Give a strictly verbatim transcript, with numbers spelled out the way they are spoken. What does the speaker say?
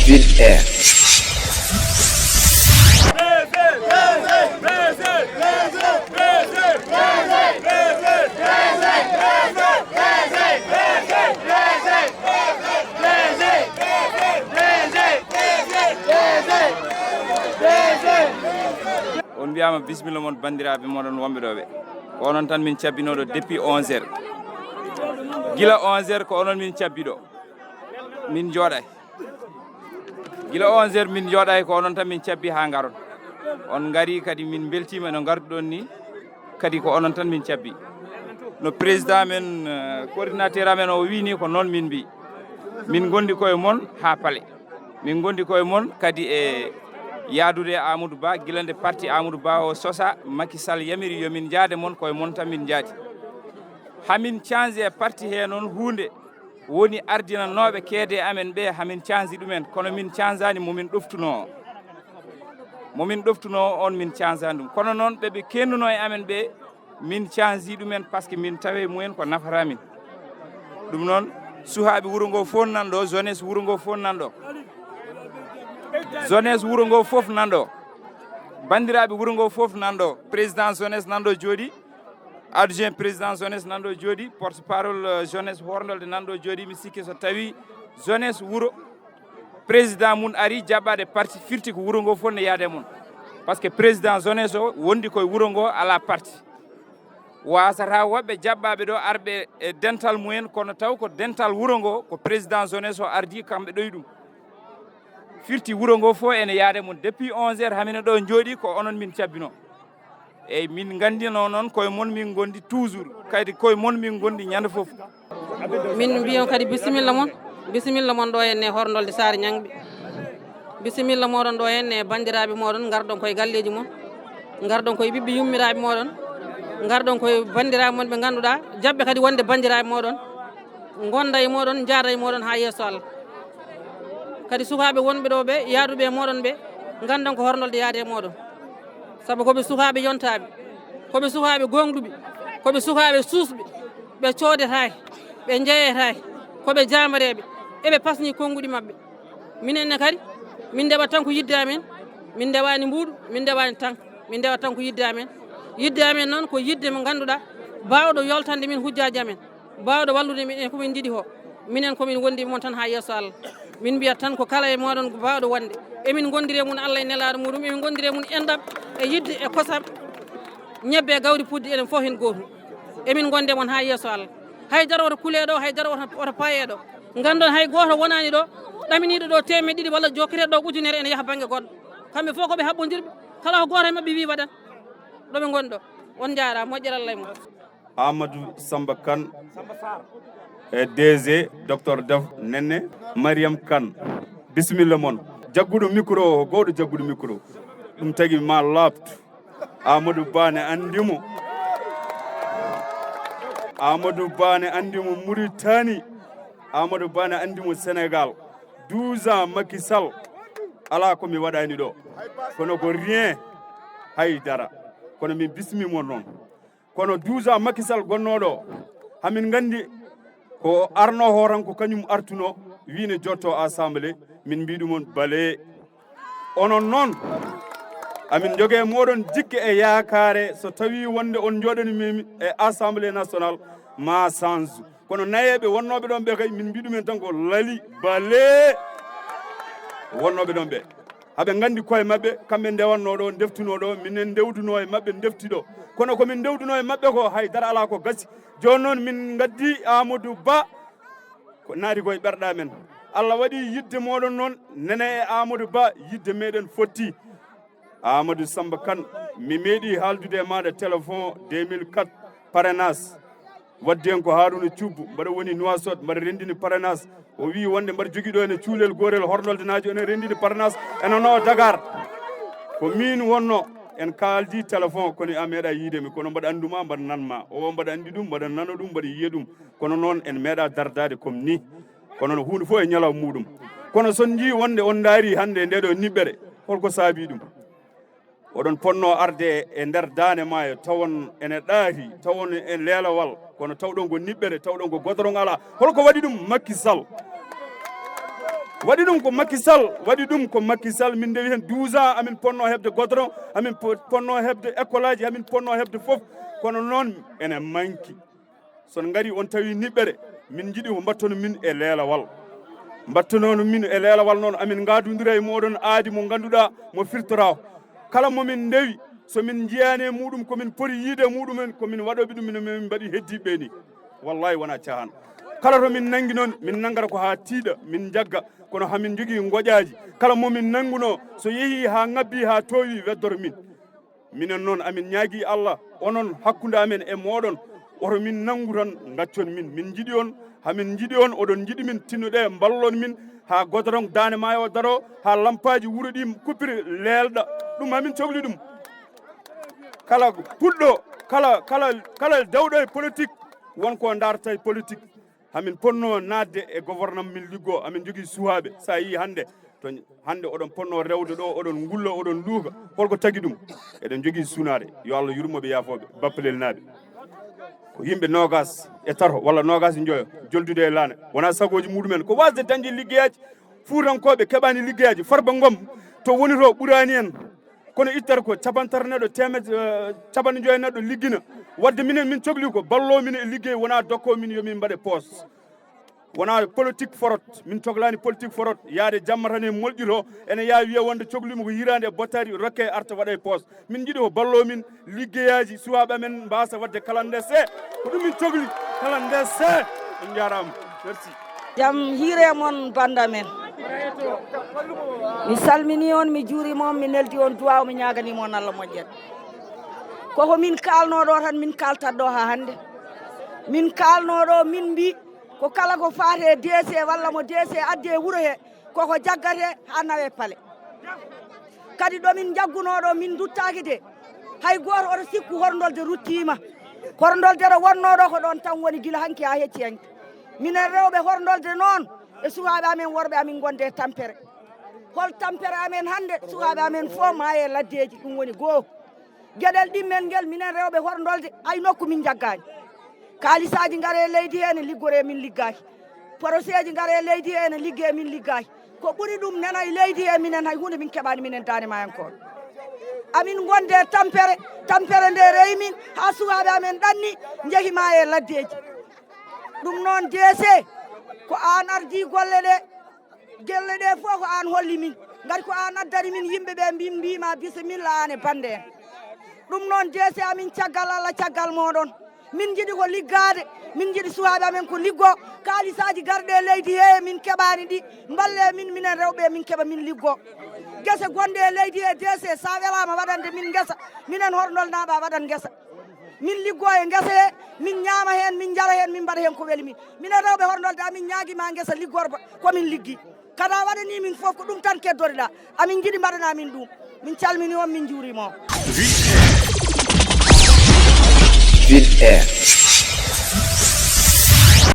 Ville Air. On mbiyama bisimilla mon, banndiraaɓe moɗon wonɓe ɗo ɓe. Ko onon tan min cabbinooɗo depuis onze heures. Gila onze heures ko onon min cabbi ɗo. Min njooɗay. Gila onze heures min njooɗay, ko onon tan min cabbi haa ngaron. On ngari kadi, min mbeltiima no ngarduɗon ni. Kadi ko onon tan min cabbi. No président men, eh, coordinateur amen o wii ni, ko noon min mbi. Min ngondi koye mon haa pale. Min ngondi koye mon kadi e yaadude e Amadou Ba, gila nde parti Amadou Ba o sosa, Macky Sall yamiri yo min njaade mon, koye mon tan min njaadi. Hamin change e parti he noon huunde woni ardinanooɓe keede amen ɓe, hamin change ɗumen, kono min changeani mo min ɗoftunoo o. Mo min ɗoftunoo o, on min changeani ɗum. Kono noon ɓe ɓe kennuno e amen ɓe, min change ɗumen, parce que min tawe mumen ko nafata min. Ɗum noon, suhaaɓe wuro ngo fof nan ɗo, jeunesse wuro ngo fof nan ɗo. Jeunesse wuro ngo fof nan ɗo. Banndiraaɓe wuro ngo fof nan ɗo. Président jeunesse nan ɗo jooɗi. Adjoint président jeunesse nan ɗo jooɗi. Porte parole, euh, jeunesse horndolde nan ɗo jooɗi. Mi sikki so tawi jeunesse wuro président mum ari jaɓɓaade parti, firti ko wuro ngo fof ne yaade mum. Parce que président jeunesse o wondi koye wuro ngo ala parti. Wasata woɓɓe jaɓɓaaɓe ɗo arɓe e dental mumen, kono taw ko dental wuro ngo, ko président jeunesse o ardi kamɓe ɗoyi ɗum. Firti wuro ngo fof ene yaade mum. Depuis onze heures hamina ɗo jooɗi ko onon min cabbino. Eyyi, min nganndino noon koye mon min ngondi toujours, kadi koye mon min ngondi ñande fof. Min mbiyon kadi bisimilla mon, bisimilla mon ɗo henne horndolde Saare Ñaŋɓe. Bisimilla moɗon ɗo henne banndiraaɓe moɗon, ngarɗon koye galleeji mon, ngarɗon koye ɓiɓɓe yummiraaɓe moɗon, ngarɗon koye banndiraaɓe mon ɓe ngannduɗaa, jaɓɓe kadi wonde banndiraaɓe moɗon, ngonda e moɗon, njaada e moɗon haa yeeso Allah. Kadi sukaaɓe wonɓe ɗo ɓe, yaaduɓe e moɗon ɓe, nganndon ko horndolde yaade e moɗon. Sabu ko ɓe sukaaɓe yontaaɓe, ko ɓe sukaaɓe gooŋɗuɓe, ko ɓe sukaaɓe suusɓe, ɓe coodetaake, ɓe njeyetaake, ko ɓe jaambareeɓe, eɓe pasni konnguɗi maɓɓe. Minen ne kadi, min ndewa tan ko yidde amen, min ndewaani mbuuɗu, min ndewaani tan, min ndewa tan ko yidde amen. Yidde amen noon ko yidde mo ngannduɗaa, baawɗo yoltande min hujjaaji amen, baawɗo wallude min e ko min njiɗi ko. Minen ko min wondi e mon tan haa yeeso Allah. Min mbiyat tan ko kala e moɗon ko baawɗo wonde. Emin ngondiri e mum Allah e nelaaɗo muɗum, emin ngondiri e mum enɗam e yidde e kosam, ñebbe e gawri puɗdi, enen fof heen gootum. Emin ngondi e mon haa yeeso Allah. Hay dara woto kulee ɗo, hay dara woto, woto paayee ɗo. Nganndon hay gooto wonaani ɗo, ɗaminiiɗo ɗo teemedde ɗiɗi walla jokketeeɗo ɗo ujunere ene yaha bannge goɗɗo. Kamɓe fof ko ɓe haɓɓondirɓe, kala ko gooto e maɓɓe wii waɗan. Ɗo ɓe ngoni ɗo. On njaaraama, moƴƴere Allah e mon. Amadou Samba Kane e D G, Docteur Def Nenne, Mariam Kane. Bisimilla mon. Jagguɗo micro o, gowɗo jagguɗo micro. Ɗum tagi ma laaɓtu. Amadou Ba ne anndi mo. Amadou Ba ne anndi mo Mauritanie. Amadou Ba ne anndi mo Sénégal. Douze ans Macky Sall. Alaa ko mi waɗaani ɗo. Kono ko rien. Hay dara. Kono min bismii mo noon. Kono douze ans Macky Sall gonnooɗo o, hamin nganndi ko arno hooran ko kañum artuno, wii ne jotto assemblée, min mbii ɗum on bale. Onon noon, amin njogee moɗon jikke e yaakaare, so tawii wonde on njooɗani min e assemblée nationale, ma change. Kono nayeeɓe wonnooɓe ɗon ɓe kay, min mbii ɗumen tan ko lali bale wonnooɓe ɗon ɓe. Haɓe nganndi koye maɓɓe, kamɓe ndewatnoo ɗo, ndeftunoo ɗo, minen ndewdunoo e maɓɓe, ndefti ɗo. Kono ko min ndewdunoo e maɓɓe ko, hay dara alaa ko gasi. Jooni noon, min ngaddi Amadou Ba, ko naati koye ɓerɗe amen. Allah waɗi yidde moɗon noon, Nene e Amadou Ba, yidde meɗen fotti. Amadou Samba Kane, mi meeɗi haaldude e maaɗa téléphone deux mille quatre, parrainage. Waddi en ko Haruna Thioub, mbaɗa woni Nouakchott, mbaɗa renndini parrainage. O wii wonde mbaɗa jogii ɗo ene cuulel goorel horndolde naajo, ene renndini parrainage, ene no Dakar. Ko miin wonno, en kaaldi téléphone, kono a meeɗa yiide mi, kono mbaɗa anndu ma, mbaɗa nan ma. O mbaɗa anndi ɗum, mbaɗa nano ɗum, mbaɗa yiya ɗum. Kono noon en meeɗa dardaade comme ni. Kono no huunde fof e ñalawma muɗum. Kono so on njii wonde on ndaari hannde e nde ɗo niɓɓere, holko saabi ɗum? Oɗon potno arde e nder daande maayo, tawon ene ɗaati, tawon e leelawal, Kono tawɗon ko niɓɓere, tawɗon ko goudron alaa. Holko waɗi ɗum? Macky Sall. Waɗi ɗum ko Macky Sall, waɗi ɗum ko Macky Sall. Min ndewi heen douze ans, amin ponno heɓde goudron, amin po-, ponno heɓde école aji, amin ponno heɓde fof. Kono noon ene manki. So on ngari on tawi niɓɓere, min njiɗi ko mbattono min e leelawal. Mbattonono min e leelawal noon, amin ngaadondira e mooɗon aadi mo ngannduɗaa mo firtoraa o. Kala mo min ndewi, so min njiyaani e muɗum ko min poti yiide e muɗum en, ko min waɗooɓe ɗum, min, min mbaɗi heddiiɓe ni. Wallahi wonaa caahan. Kala to min nanngi noon, min nanngata ko haa tiiɗa, min njagga, kono hamin njogii ngoƴaaji. Kala mo min nanngunoo, so yehii haa ŋabbii haa toowi, weddoto min. Minen noon, amin ñaagii Allah, onon hakkunde amen e mooɗon, oto min nanngu tan, ngaccon min. Min njiɗi on, hamin njiɗi on, oɗon njiɗi min, tinnoɗee, mballon min, haa goudron Daande Maayo o daroo, haa lampaaji wuro ɗi kuppiri leelɗa. Ɗum hamin cokli ɗum. Kala puɗɗo, kala, kala, kala dawɗo e politique, won ko ndaarta e politique. Hamin ponno naatde e gouvernement min liggoo, amin njogii suwaaɓe. So a yii hannde, to hannde oɗon ponno rewde ɗo, oɗon ngulla, oɗon luuka. Holko tagi ɗum? Eɗen njogii sunaare. Yo Allah yurmo ɓe, yaafo ɓe, Bappalel naaɓe. Ko yimɓe noogas e tato walla noogas e njoyo joldude e laana. Wonaa sagooji muɗumen. Ko waasde dañde liggeyaaji. Fuutankooɓe keɓaani liggeyaaji. Farba Ngom to woni to ɓuraani en. Kono ittata ko capanɗe tati neɗɗo, teemedde, eh, capanɗe joyi neɗɗo liggina. Wadde minen min cokli ko balloo min e liggey, wonaa dokkoo min yo min mbaɗe poos. Wonaa politique forot, min coklaani politique forot. Yaade jamma tan e molƴi to, ene yaa wiya wonde cokliima ko hiraande e bottaari, rokke arta waɗa e poos. Min njiɗi ko balloo min liggeyaaji, suwaaɓe amen mbaasa waɗde kala nde see. Ko ɗum min cokli, kala nde see. On njaaraama. Merci. Jam hiire mon, bannda men. Mi salminii on, mi juuriima on, mi neldi on duwaaw, mi ñaaganii mon Allah moƴƴere. Koko min kaalnoo ɗo tan, min kaaltat ɗo haa hannde. Min kaalnoo ɗo, min mbii ko kala ko faati e D C walla mo D C addi e wuro he, koko jaggate haa nawe pale. Kadi ɗo min njaggunoo ɗo, min nduttaaki de. Hay gooto oto sikku Horndolde ruttiima. Horndolde ɗo wonnoo ɗo ko ɗoon tan woni gila hanki haa hecci hanki. Minen rewɓe Horndolde noon e sukaaɓe amen worɓe amin ngonde e tampere. Hol tampere amen hannde? Sukaaɓe amen fof maayi e laddeeji, ɗum woni goo. Geɗel ɗimmel ngel, minen rewɓe Horndolde, hay nokku min njaggaani. Kaalisaaji ngare e leydi hee, ene liggoree, min liggaaki. Poroseeji ngare e leydi hee, ene liggee, min liggaaki. Ko ɓuri ɗum nena e leydi hee, minen hay huunde min keɓaani, minen Daande Maayankooɓe. Amin ngonde e tampere, tampere nde rewi min, haa sukaaɓe amen ɗanni, njehi maayi e laddeeji. Ɗum noon, D C, ko aan ardii golle ɗe. Gelle ɗe fof ko aan holli min. Ngati ko aan addani min yimɓe ɓe, mbin, mbiima bisimilla aan e bannde en. Ɗum noon, D C amin, caggal Allah, caggal mooɗon. Min njiɗi ko liggaade, min njiɗi sukaaɓe amen ko liggoo. Kaalisaaji garɗi e leydi hee, min keɓaani ɗi. Mballee min, minen rewɓe, min keɓa, min liggoo. Gese gonɗe e leydi hee, D C, so a welaama waɗande min ngesa, minen Horndolnaaɓe a waɗan ngesa. Min liggoo e ngesa hee, min ñaama heen, min njara heen, min mbaɗa heen ko weli min. Minen rewɓe Horndolde, amin ñaagiima ngesa liggorba, ko min liggi. Kadi a waɗanii min fof, ko ɗum tan keddoriɗaa. Amin njiɗi mbaɗanaa min ɗum. Min calminii on, min njuuriima on. Vite Air.